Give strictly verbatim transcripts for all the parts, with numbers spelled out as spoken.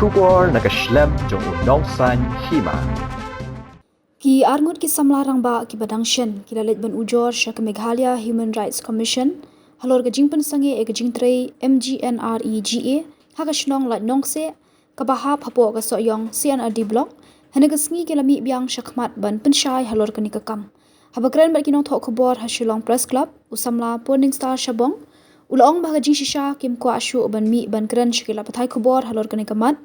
Khubor na ka shlem jong u Nongsaiñ Hima. Ki arngut ki samla rangbah kiba dang shen ki la leit ban ujor sha ka Meghalaya Human Rights Commission halor ka jingpynsangeh ïa ka jingtrei M G N R E G A ha ka shnong Laitnongseh kaba hap hapoh ka Sohiong C and R D Block. Hynne ka sngi ki la mih biang shakhmat ban pynshai halor kane ka kam. Haba kren bad ki nongthoh khubor ha Shillong Press Club, u samla Purningstar Shabong u la ong ba ha ka jingshisha kim kwah shuh ban mih ban kren sha ki lad pathai khubor halor kane ka mat.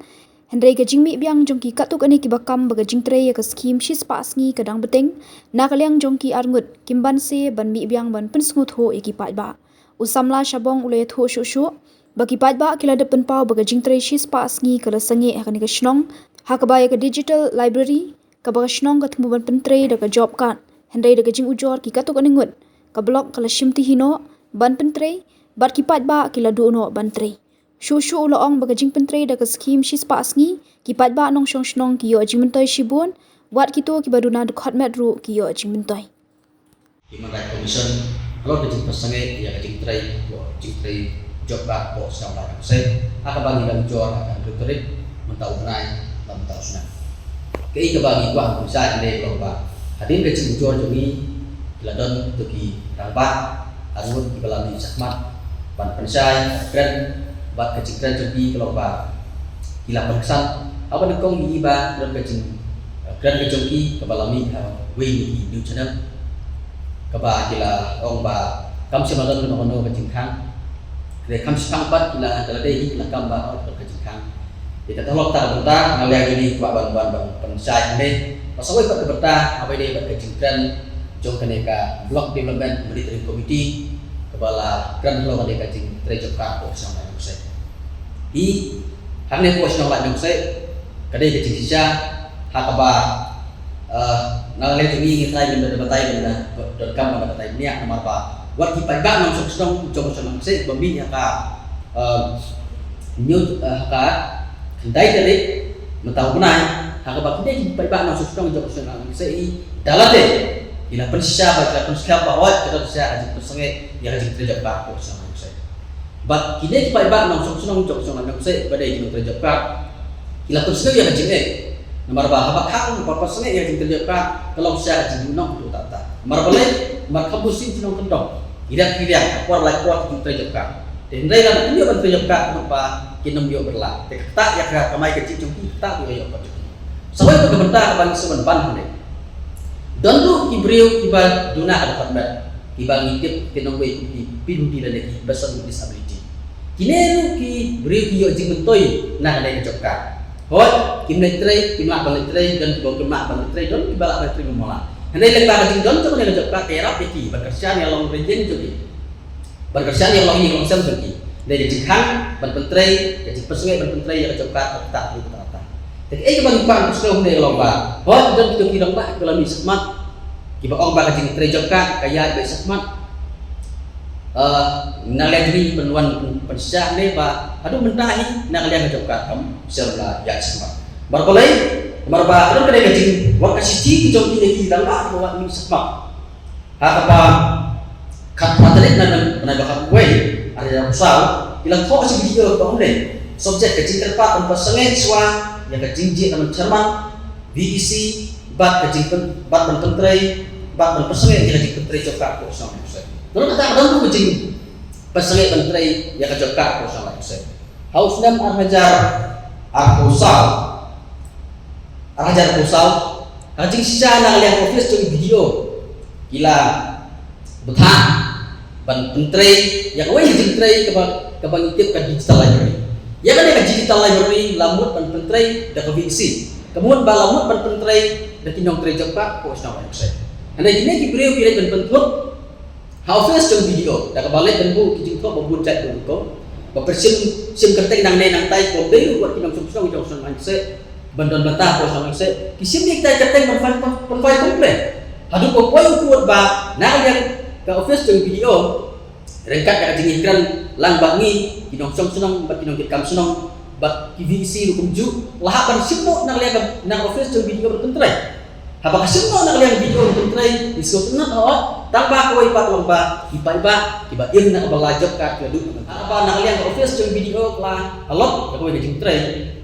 Hynrei ka jingmih biang jong ki katto katne kiba kam ba ka jingtrei ïa ka skhim shispah sngi ka dang bteng na ka liang jong ki arngut kim banse ban mih biang ban pynsngewthuh ïa ki paidbah. U samla Shabong u la ïathuh shuh shuh ba ki paidbah ki la dep pynpaw ba ka jingtrei shispah sngi ka la sangeh ha kane ka shnong ha kaba ïa ka digital library kaba ka shnong ka thmu ban pyntrei da ka job card. Hynrei da ka jingujor ki katto katne ngut ka block ka la shimti hi noh ban pyntrei bad ki paidbah ki la duh noh ban trei. Shuh shuh u la ong ba ka jingpyntrei da ka skhim shispah sngi ki paidbah nongshong shnong ki ïoh jingmyntoi shibun, wat kito kiba duna dkhot met ruh ki ïoh jingmyntoi. Human Rights Commission halor ka jingpynsangeh ïa ka jingtrei, jingtrei job card hapoh shnong Laitnongseh ha kaba ngi dang ujor ha ka hynriew tarik mynta u bnai, mynta u snem. Kaei kaba ngi kwah ban pynshai hangne ka long ba hadien ka jingujor jong ngi ki la don kito ki rangbah arngut kiba la mih shakhmat ban pynshai, kren, bad ka jingkren jong ki ka long ba ki la pynksan haba nyngkong ïa i ba don ka jing, eh, kren ka jong ki kaba la mih ha wei na ki news channel kaba ki la ong ba kam shym la don kano kano ka jingkhang. Hynrei kam shym pat ki la, ka la dei hi ki la kam ba don ka jingkhang. Ïa kata long kata ka bynta na liang jong ngi kwah ban, ban, ban pynshai hangne ba sa wei pat ka bynta haba ïadei bad ka jingkren jong kane ka Block Development Monitoring Committee kaba la kren halor kane ka jingtrei job card hapoh shnong Laitnongseh. Hi hangne hapoh shnong Laitnongseh ka dei ka jingshisha ha kaba, eh, na liang jong ngi ngi trai ban da batai ban da, donkam ban da batai bniah namar ba wat ki paidbah nongshong shnong jong shnong Laitnongseh ba mih ha ka, eh, hynñiew, eh, ha ka khyndai tarik mynta u bnai ha kaba kine ki paidbah nongshong shnong jong shnong Laitnongseh i da lade ki la pynshisha ba, ki la pynshisha ba hooid ka don shisha ka jingpynsangeh ïa ka jingtrei job card hapoh shnong Laitnongseh. Bad kine ki paidbah nongshong shnong jong shnong Laitnongseh ba dei ki nongtrei job card ki la pynsngew ïa ka jingeh. Namar ba haba khang ba pynsngew ïa ka jingtrei job card ka long shisha ka jingduhnong haduh katta katta. Namar balei? Namar kham bun sien ki nongkyndong ki dang ki dang por lai por ki trei job card. Te hynrei lada kim ïoh ban trei job card ka mut ba kin ym ïoh bylla. Te kata ïa ka kamai ka jing jong ki kata ïoh ïoh pat jong ki. Sa wei pat ka bynta kaba ngi sngewbha ban ban hangne. Don ruh ki briew kiba duna ka dkhot met kiba ngi tip ki nongwei kum ki P W D lane ki person with disability. Kine ruh ki briew ki ïoh jingmyntoi na kane ka job card. Hooid, kim leit trei, kim lah ban leit trei, don kiba kim lah ban leit trei, don kiba lah ban leit trei mala. Hynrei lyngba ka jingdon jong kane ka job card ka ïarap ïa ki ban kyrshan ïa ka long ka jingim jong ki. Ban kyrshan ïa ka long ïing long sem jong ki. Dei ka jingkhang ban pyntrei, ka jingpynsngew ban pyntrei ïa ka job card, ka ktah, ka ktah. Te kaei kaba ngi kwah ban sngewthuh hangne ka long ba hooid don kito ki rangbah kiba la mih shakhmat kiba ong ba ka jingtrei job card ka ïaid beit shakhmat. Eh, na liang jong ngi pynwan pynshai ne ba haduh mynta hi na ka liang ka job card kam shym la ïaid shakhmat. Namar balei? Namar ba haduh ka dei ka jing, wat ka shithi ki jong ki ne ki rangbah kiba wan mih shakhmat. Ha kaba khatphra tarik na, na, na ba khatwei arhajar arphew saw ki la thoh shi video ba ong ne subject ka jingkyrpad ban pynsangeh shuwa ïa ka jingjia na chairman V E C bad ka jingpyn, bad ban pyntrei, bad ban pynsangeh ïa ka jingpyntrei job card hapoh shnong Laitnongseh. Nalor kata ka don ruh ka jingpynsangeh pyntrei ïa ka job card hapoh shnong Laitnongseh. Ha u snem arhajar arphew saw, arhajar arphew saw, ha ka jingshisha na ka liang office jong B D O ki la bthah ban pyntrei ïa kawei ka jingtrei kaba, kaba ngi tip ka digital library. Ïa kane ka digital library la mut ban pyntrei da ka V E C. Ka mut ba la mut ban pyntrei da ki nongtrei job card hapoh shnong Laitnongseh. Hynrei kine ki briew ki leit ban pynthut ha office jong B D O da kaba leit ban buh ki jingthoh ba bun jait ba bun ko, ba pyrshim shim kyrteng nangne nangtai, ko dei ruh wat ki nongshong shnong jong shnong Laitnongseh ban don bynta hapoh shnong Laitnongseh, ki shim ïa kitai kyrteng ban file, ban file complaint. Haduh ba poi u pud ba na ka liang ka office jong B D O ryngkat ka jingïakren lang bad ngi ki nongshong shnong bad ki nongkitkam shnong bad ki V E C ruh kumjuh, la hap ban shim noh na ka liang ka, na ka office jong B D O ban pyntrei. Haba ka shim noh na ka liang BDO ka Tynrai, ngi sngewtynnat hok, tang ba kawei pat long ba ki paidbah kiba im na kaba la job card ki la duh. Haba na ka liang ka office jong BDO ka la allot ïa kawei ka jingtrei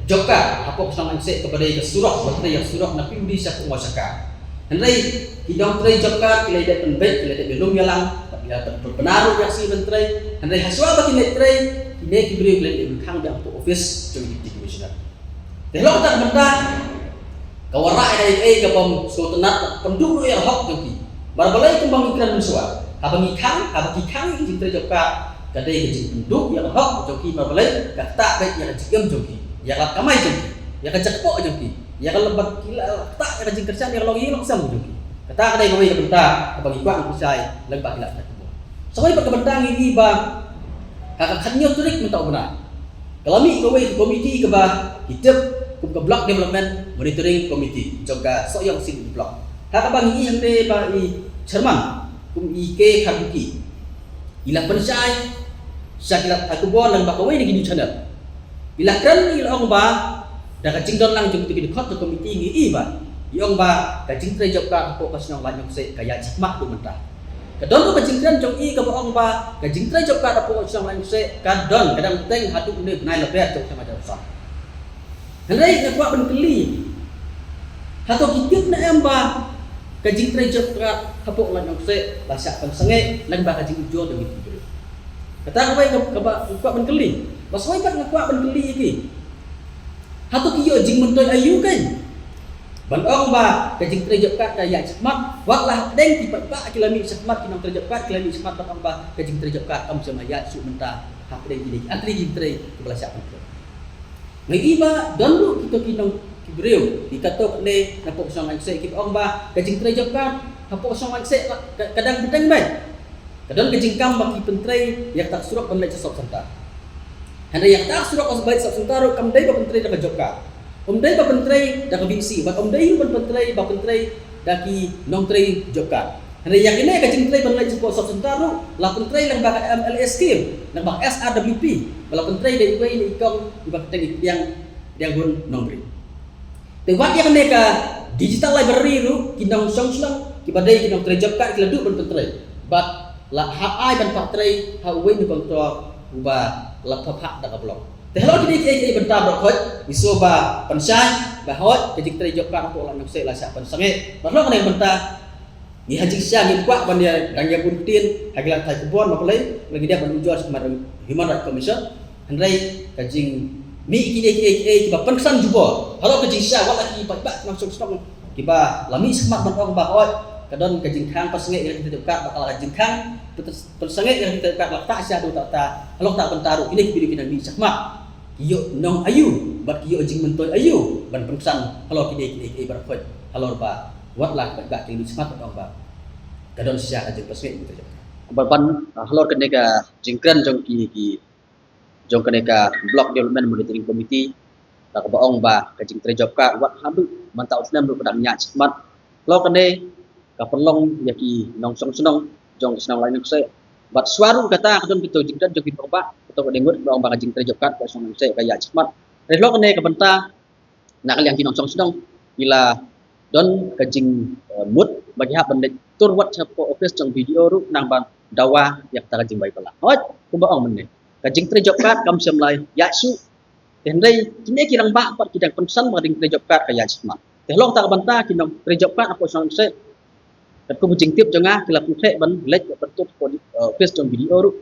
job card hapoh ka shnong Laitumkhreh kaba dei ka surok, ba trei ïa ka surok na Pyndri sha Pungwa Shaka. Hynrei ki nongtrei job card ki la dep pynbeit, ki la dep ïalum ïalang, ki la dep pynbna ruh ïa ka sngi ban trei. Hynrei hashwa ba ki leit trei, kine ki briew ki la dep pynkhang biang hapoh office jong Deputy Commissioner. Te halor kata ka bynta ka wanrah ïa kaei kaei kaba ym sngewtynnat, pynduh ruh ïa ka hok jong ki. Namar balei? Kumba ngi kren mynshuwa, haba ngi khang, haba ki khang ïa ka jingtrei job card, ka dei ka jingpynduh ïa ka hok jong ki. Namar balei? Ka ktah beit ïa ka jingim jong ki, ïa ka lad kamai jong ki, ïa ka jakpoh jong ki, ïa ka lad ba ki la ktah ïa ka jingkyrshan, ïa ka longïing longsem jong ki. Kata ka dei kawei ka bynta kaba ngi kwah ban pynshai lem bad ki lad. Sa kawei pat ka bynta ngi ïohi ba ha ka khathynñiew tarik mynta u bnai, ka la mih kawei ka komiti kaba ki tip kum ka Block Development Monitoring Committee jong ka Sohiong Civil Block. Ha kaba ngi ïohi hangne ba i chairman kum i K Kharbuki i la pynshai sha ki lad thaiñ khubor lyngba kawei na ki news channel. I la kren, i la ong ba da ka jingdon lang jong kito ki dkhot jong ka komiti ngi ïohi ba i ong ba ka jingtrei job card hapoh ka shnong Laitumkhreh ka ïaid shakhmat haduh mynta. Ka don ruh ka jingkren jong i kaba ong ba ka jingtrei job card hapoh ka shnong Laitumkhreh ka don, ka dang bteng haduh une u bnai Lber jong u snem ar hajar arphew san. Hynrei nga kwah ban kylli, hato ki tip ne em ba ka jingtrei job card hapoh Laitumkhreh la shah pynsangeh lyngba ka jingujor jong ki briew? Kata kawei kaba nga kwah ban kylli. Bad sa kawei pat nga kwah ban kylli ïa ki, hato ki ïoh jingmyntoi aïu kein ban ong ba ka jingtrei job card ka ïaid shakhmat, wat la hapdeng ki paidbah ki la mih shakhmat, ki nongtrei job card ki la mih shakhmat ban ong ba ka jingtrei job card kam shym la ïaid shuh mynta hapdeng kine ki artylli ki jingtrei kiba la shah pyntrei? Nga ïohi ba don ruh kito ki nong, ki briew, ki katto katne napoh ka shnong Laitumkhreh kiba ong ba ka jingtrei job card hapoh ka shnong Laitumkhreh ka, ka dang bteng beit. Ka don ka jingkam ba ki pyntrei ïa kata ka surok ban leit sha Sop Center. Hynrei ïa kata ka surok ban leit sha Sop Center ruh kam dei ba pyntrei da ka job card, ym dei ba pyntrei da ka VC, bad ym dei ruh ban pyntrei, ba pyntrei da ki nongtrei job card. Hynrei ïa kine ka jingtrei ban leit sha Sop Center ruh la pyntrei lyngba ka MLA scheme, lyngba ka SRWP, ba la pyntrei da iwei na i kong iba kyrteng i Pdiang, Pdiang Hun Nongbri. Te wat ïa kane ka digital library ruh ki nongshong shnong kiba dei ki nongtrei job card ki la duh ban pyntrei, bad la hap ai ban phah trei ha uwei na u kontraktor uba la phah da ka block. Te halor kine kiei kiei bynta baroh khoit ngi sngewbha pynshai ba hooid ka jingtrei job card hapoh Laitumkhreh la shah pynsangeh. Bad halor kane ka bynta ngi ha jingshisha ngim kwah ban ïa dang ïa bun ktien ha ki lad thaiñ khubor, namar balei? Ngi dei ban ujor sha khmat Human Rights Commission. Hynrei ka jingmih kine kiei kiei kiba pynksan jubor halor ka jingshisha, wat la ki paidbah nongshong shnong kiba la mih shakhmat ban ong ba hooid ka don ka jingkhang pynsangeh ïa ka jingtrei job card, bad ka la ka jingkhang pynsangeh ïa ka jingtrei job card la ktah sha haduh ta ta, halor kata ka bynta ruh kine ki briew ki nang mih shakhmat, ki ïoh nong aïu bad ki ïoh jingmyntoi aïu ban pynksan halor kine kiei kiei baroh khoit, halor ba wat la ki paidbah ki la mih shakhmat ban ong ba ka don shisha ka jingpynsangeh ïa ka jingtrei job card. Ban, ban, ah, halor kane ka jingkren jong ki, ki jong kane ka Block Development Monitoring Committee, da kaba ong ba ka jingtrei job card wat haduh mynta u snem ruh ka dang ïaid shakhmat. Halor kane ka pynlong ïa ki nongshong shnong jong ka shnong Laitumkhreh. Bad shuwa ruh kata ka don kito jingkren jong ki paidbah, kito ka dei ngut ba ong ba ka jingtrei job card ka shnong Laitumkhreh ka ïaid shakhmat. Te halor kane ka bynta na ka liang ki nongshong shnong ki la don ka jing, eh, mut ba ki hap ban leit tur wat sha office jong BDO ruh khnang ban dawa ïa kata ka jingbai palat. Hooid, kumba ong mynne, ka jingtrei job card kam shym la ïaid shuh. Te hynrei kine ki rangbah pat ki dang pynksan ba ka jingtrei job card ka ïaid shakhmat. Te halor kata ka bynta ki nongtrei job card hapoh shnong Laitumkhreh, katkum ka jingtip jong nga, ki la pynkhreh ban leit ban tur hapoh, eh, office jong BDO ruh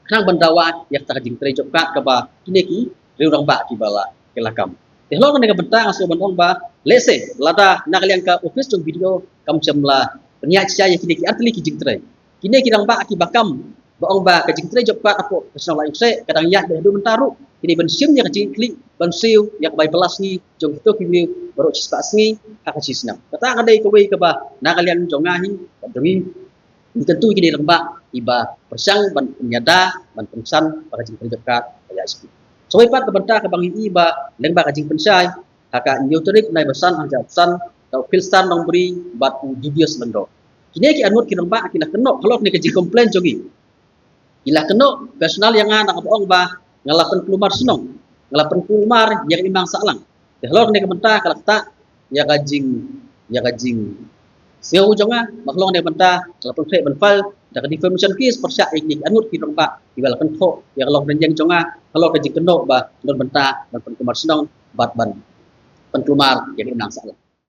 khnang ban dawa ïa kata ka jingtrei job card kaba kine ki riew rangbah kiba la, ki la kam. Te halor kane ka bynta nga sngewbha ban ong ba lehse lada na ka liang ka office jong BDO kam shym la pynïaid shisha ïa kine ki artylli ki jingtrei, kine ki rangbah kiba kam ba ong ba ka jingtrei job card hapoh ka shnong Laitumkhreh ka dang ïaid beit haduh mynta ruh, kine ban shim ïa ka jingkitkhlieh ban siew ïa ka bai palat sngi jong kito ki briew baroh shispah sngi ha ka shisnem. Kata ka dei kawei kaba na ka liang jong nga hi, ka dei ngi kyntu kine rangbah kiba pyrshang ban pynïada ban pynksan ba ka jingtrei job card ka ïaid shakhmat. Sa kawei pat ka bynta kaba ngi ïohi ba lyngba ka jingpynshai ha ka hynñiew tarik bnai ba san ha ka arphew san, da u Philstar Nongbri bad u Dubious Lyngdoh. Kine ki arngut ki rangbah ki la kynnoh halor kane ka jingcomplain jong ngi. Ki la kynnoh personal ïa nga, na kaba ong ba nga la pynkulmar shnong, nga la pynkulmar ïa ka imlang sahlang. Te halor kane ka bynta ka la ktah ïa ka jing ïa ka jingsngew jong nga ba ka long ne bynta ka la pynkhreh ban file da ka defamation case pyrshah ïa ki arngut ki rangbah kiba la kynthoh ïa ka longrynieng jong nga halor ka jingkynnoh ba don bynta ban pynkulmar shnong bad ban pynkulmar ïa ka imlang sahlang.